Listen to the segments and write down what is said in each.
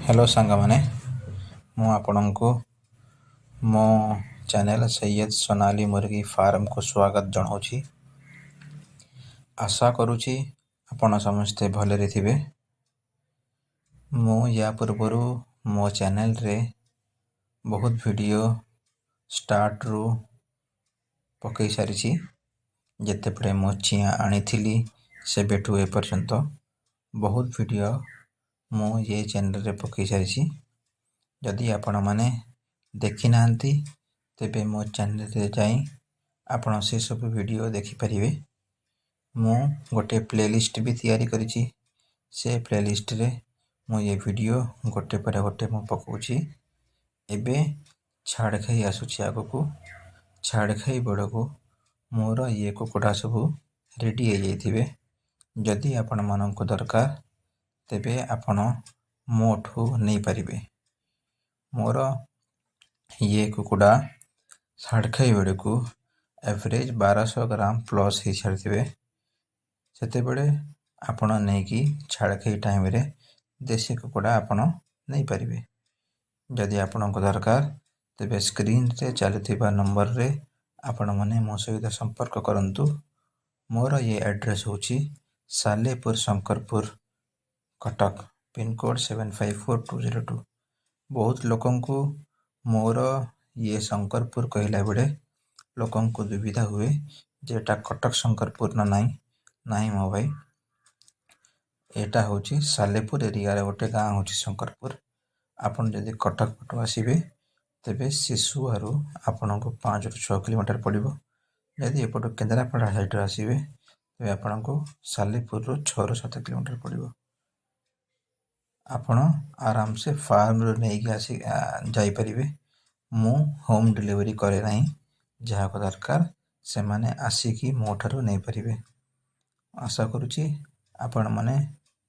Hello ସାଙ୍ଗମାନେ, ମୁଁ ଆପଣଙ୍କୁ ମୋ ଚ୍ୟାନେଲ୍ ସୈୟଦ ସୋନାଲି ମୁର୍ଗୀ ଫାର୍ମକୁ ସ୍ୱାଗତ ଜଣାଉଛି। ଆଶା କରୁଛି ଆପଣ ସମସ୍ତେ ଭଲରେ ଥିବେ। ମୁଁ ୟା ପୂର୍ବରୁ ମୋ ଚ୍ୟାନେଲରେ ବହୁତ ଭିଡ଼ିଓ ଷ୍ଟାର୍ଟରୁ ପକାଇ ସାରିଛି। ଯେତେବେଳେ ମୁଁ ଚିଆଁ ଆଣିଥିଲି, ସେବେଠୁ ଏପର୍ଯ୍ୟନ୍ତ ବହୁତ ଭିଡ଼ିଓ ମୁଁ ଏ ଚ୍ୟାନେଲରେ ପକାଇ ସାରିଛି। ଯଦି ଆପଣମାନେ ଦେଖିନାହାନ୍ତି, ତେବେ ମୋ ଚ୍ୟାନେଲରେ ଯାଇ ଆପଣ ସେସବୁ ଭିଡ଼ିଓ ଦେଖିପାରିବେ। ମୁଁ ଗୋଟେ ପ୍ଲେଲିଷ୍ଟ ବି ତିଆରି କରିଛି। ସେ ପ୍ଲେଲିଷ୍ଟରେ ମୁଁ ଏ ଭିଡ଼ିଓ ଗୋଟେ ପରେ ଗୋଟେ ମୁଁ ପକାଉଛି। ଏବେ ଛାଡ଼ଖାଇ ଆସୁଛି ଆଗକୁ। ଛାଡ଼ଖାଇ ବେଳକୁ ମୋର ଇଏ କୁକୁଡ଼ା ସବୁ ରେଡ଼ି ହେଇଯାଇଥିବେ। ଯଦି ଆପଣମାନଙ୍କୁ ଦରକାର, ତେବେ ଆପଣ ମୋଠୁ ନେଇପାରିବେ। ମୋର ଇଏ କୁକୁଡ଼ା ଛାଡ଼ଖାଇ ବେଳକୁ ଆଭରେଜ୍ 1200 ଗ୍ରାମ ପ୍ଲସ୍ ହେଇସାରିଥିବେ। ସେତେବେଳେ ଆପଣ ନେଇକି ଛାଡ଼ଖାଇ ଟାଇମ୍ରେ ଦେଶୀ କୁକୁଡ଼ା ଆପଣ ନେଇପାରିବେ। ଯଦି ଆପଣଙ୍କୁ ଦରକାର, ତେବେ ସ୍କ୍ରିନ୍ରେ ଚାଲୁଥିବା ନମ୍ବରରେ ଆପଣମାନେ ମୋ ସହିତ ସମ୍ପର୍କ କରନ୍ତୁ। ମୋର ଇଏ ଆଡ୍ରେସ୍ ହେଉଛି ସାଲେପୁର, ଶଙ୍କରପୁର, କଟକ, ପିନକୋଡ଼୍ 754202। ବହୁତ ଲୋକଙ୍କୁ ମୋର ଇଏ ଶଙ୍କରପୁର କହିଲା ବେଳେ ଲୋକଙ୍କୁ ଦୁବିଧା ହୁଏ ଯେ ଏଇଟା କଟକ ଶଙ୍କରପୁର ନା ନାହିଁ। ନାହିଁ ମୋ ଭାଇ, ଏଇଟା ହେଉଛି ସାଲେପୁର ଏରିଆର ଗୋଟେ ଗାଁ ହେଉଛି ଶଙ୍କରପୁର। ଆପଣ ଯଦି କଟକ ପଟୁ ଆସିବେ, ତେବେ ଶିଶୁଆରୁ ଆପଣଙ୍କୁ 5ରୁ 6 କିଲୋମିଟର ପଡ଼ିବ। ଯଦି ଏପଟୁ କେନ୍ଦ୍ରାପଡ଼ା ସାଇଡ଼ରୁ ଆସିବେ, ତେବେ ଆପଣଙ୍କୁ ସାଲେପୁରରୁ 6ରୁ 7 କିଲୋମିଟର ପଡ଼ିବ। ଆପଣ ଆରାମସେ ଫାର୍ମରୁ ନେଇକି ଆସି ଯାଇପାରିବେ। ମୁଁ ହୋମ୍ ଡେଲିଭରି କରେ ନାହିଁ। ଯାହାକୁ ଦରକାର, ସେମାନେ ଆସିକି ମୋ ଠାରୁ ନେଇପାରିବେ। ଆଶା କରୁଛି ଆପଣମାନେ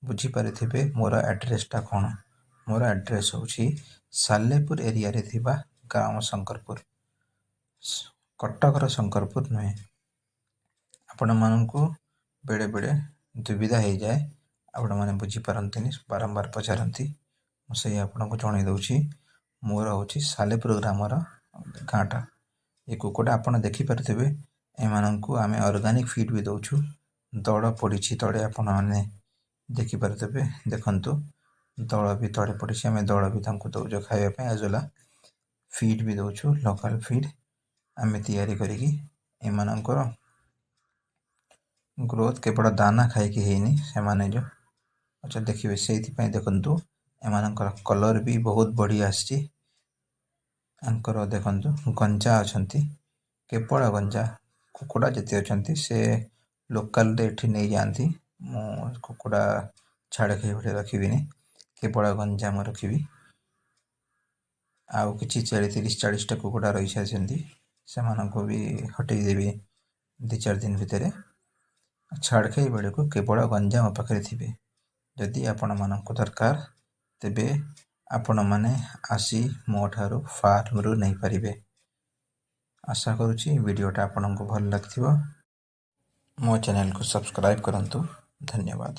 ବୁଝିପାରିଥିବେ ମୋର ଆଡ୍ରେସଟା କ'ଣ। ମୋର ଆଡ୍ରେସ୍ ହେଉଛି ସାଲେପୁର ଏରିଆରେ ଥିବା ଗ୍ରାମ ଶଙ୍କରପୁର, କଟକର ଶଙ୍କରପୁର ନୁହେଁ। ଆପଣମାନଙ୍କୁ ବେଳେବେଳେ ଦୁବିଧା ହେଇଯାଏ, ଆପଣମାନେ ବୁଝିପାରନ୍ତିନି, ବାରମ୍ବାର ପଚାରନ୍ତି। ମୁଁ ସେଇ ଆପଣଙ୍କୁ ଜଣାଇ ଦେଉଛି, ମୋର ହେଉଛି ସାଲେପୁର ଗ୍ରାମର ଗାଁଟା। ଏ କୁକୁଡ଼ା ଆପଣ ଦେଖିପାରୁଥିବେ, ଏମାନଙ୍କୁ ଆମେ ଅର୍ଗାନିକ୍ ଫିଡ଼୍ ବି ଦେଉଛୁ। ଦଳ ପଡ଼ିଛି ତଳେ, ଆପଣମାନେ ଦେଖିପାରୁଥିବେ। ଦେଖନ୍ତୁ, ଦଳ ବି ତଳେ ପଡ଼ିଛି। ଆମେ ଦଳ ବି ତାଙ୍କୁ ଦେଉଛୁ ଖାଇବା ପାଇଁ, ଆଜୋଲା ଫିଡ଼୍ ବି ଦେଉଛୁ। ଲୋକାଲ୍ ଫିଡ଼୍ ଆମେ ତିଆରି କରିକି। ଏମାନଙ୍କର ଗ୍ରୋଥ୍ କେବଳ ଦାନା ଖାଇକି ହେଇନି। ସେମାନେ ଯେଉଁ ଆଚ୍ଛା ଦେଖିବେ, ସେଇଥିପାଇଁ ଦେଖନ୍ତୁ, ଏମାନଙ୍କର କଲର୍ ବି ବହୁତ ବଢ଼ିଆ ଆସିଛି। ଆଙ୍କର ଦେଖନ୍ତୁ, ଗଞ୍ଜା ଅଛନ୍ତି, କେବଳ ଗଞ୍ଜା କୁକୁଡ଼ା ଯେତେ ଅଛନ୍ତି, ସେ ଲୋକାଲରେ ଏଠି ନେଇଯାଆନ୍ତି। ମୁଁ କୁକୁଡ଼ା ଛାଡ଼ଖାଇ ଭଳିଆ ରଖିବିନି, କେବଳ ଗଞ୍ଜା ମୁଁ ରଖିବି। ଆଉ କିଛି 30-40ଟା କୁକୁଡ଼ା ରହିସାରିଛନ୍ତି, ସେମାନଙ୍କୁ ବି ହଟେଇ ଦେବି 2-4 ଦିନ ଭିତରେ। ଛାଡ଼ଖାଇ ବେଳକୁ କେବଳ ଗଞ୍ଜା ମୋ ପାଖରେ ଥିବେ। ଯଦି ଆପଣମାନଙ୍କୁ ଦରକାର, ତେବେ ଆପଣମାନେ ଆସି ମୋ ଠାରୁ ଫାର୍ମରୁ ନେଇପାରିବେ। ଆଶା କରୁଛି ଭିଡ଼ିଓଟା ଆପଣଙ୍କୁ ଭଲ ଲାଗିଥିବ। ମୋ ଚ୍ୟାନେଲକୁ ସବସ୍କ୍ରାଇବ୍ କରନ୍ତୁ। ଧନ୍ୟବାଦ।